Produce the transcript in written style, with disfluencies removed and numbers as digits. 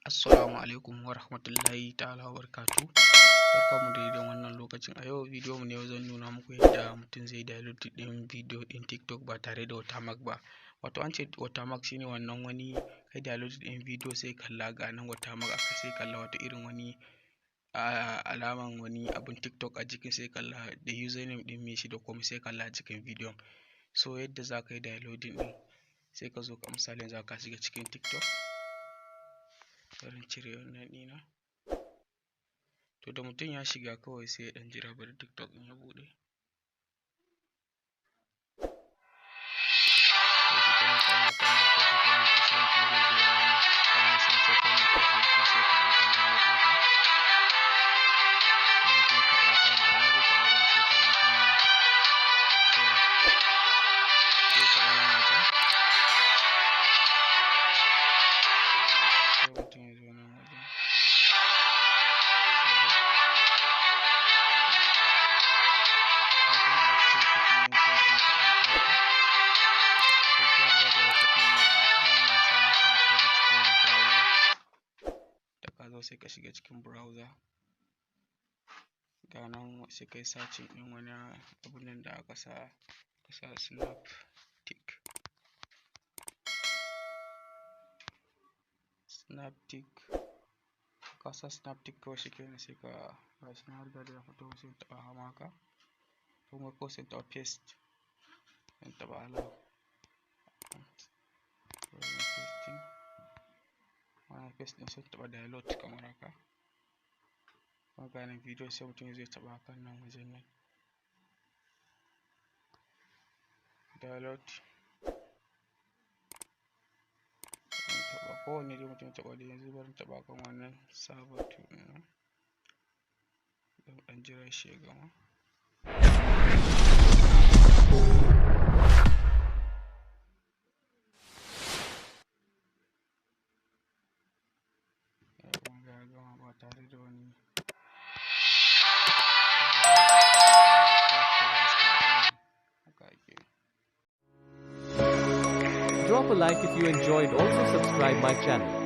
Assalamu alaikum wa rahmatullahi ta'ala wa barakatuh. Barkanmu da wannan lokacin. A yau bidiyon mu na yau zan nuna muku yadda mutum zai download ɗin bidiyo ɗin TikTok ba tare da watermark ba. Wato an ce watermark shine wannan wani kai download ɗin bidiyo sai kalla ga nan watermark akai, sai kalla wato irin wani alaman wani abun TikTok a jikin, sai kalla da username ɗin mai shi da komai sai kalla a jikin bidiyon. So yadda za ka yi downloading ɗin, sai ka zo ka misali za ka shiga cikin TikTok. Bari in cire wannan ɗina. To da mutum ya shiga kawai sai ya ɗan jira bari TikTok ɗin ya buɗe. Da ka zo sai ka shiga cikin browser, ga nan sai kai searching ɗin wani abun nan da aka sa, ka sa Snaptik. Snaptik, ka sa Snaptik kawai shikenan, sai ka gashi nan har riga da ya fito, sai in taɓa hama haka. Kuma kawai sai in taɓa paste, in taɓa allow. Pasting. Wannan paste ɗin sai in taɓa download kamar haka. Kuma ga nan bidiyo sai mutum zai taɓa kan nan wajen nan. Download. Taɓa kowanne dai mutum ya taɓa dai, yanzu bari in taɓa kan wannan server 2 ɗin nan. Zan ɗan jira shi ya gama. Ya gama ba tare da wani. Drop a like if you enjoyed, also subscribe my channel.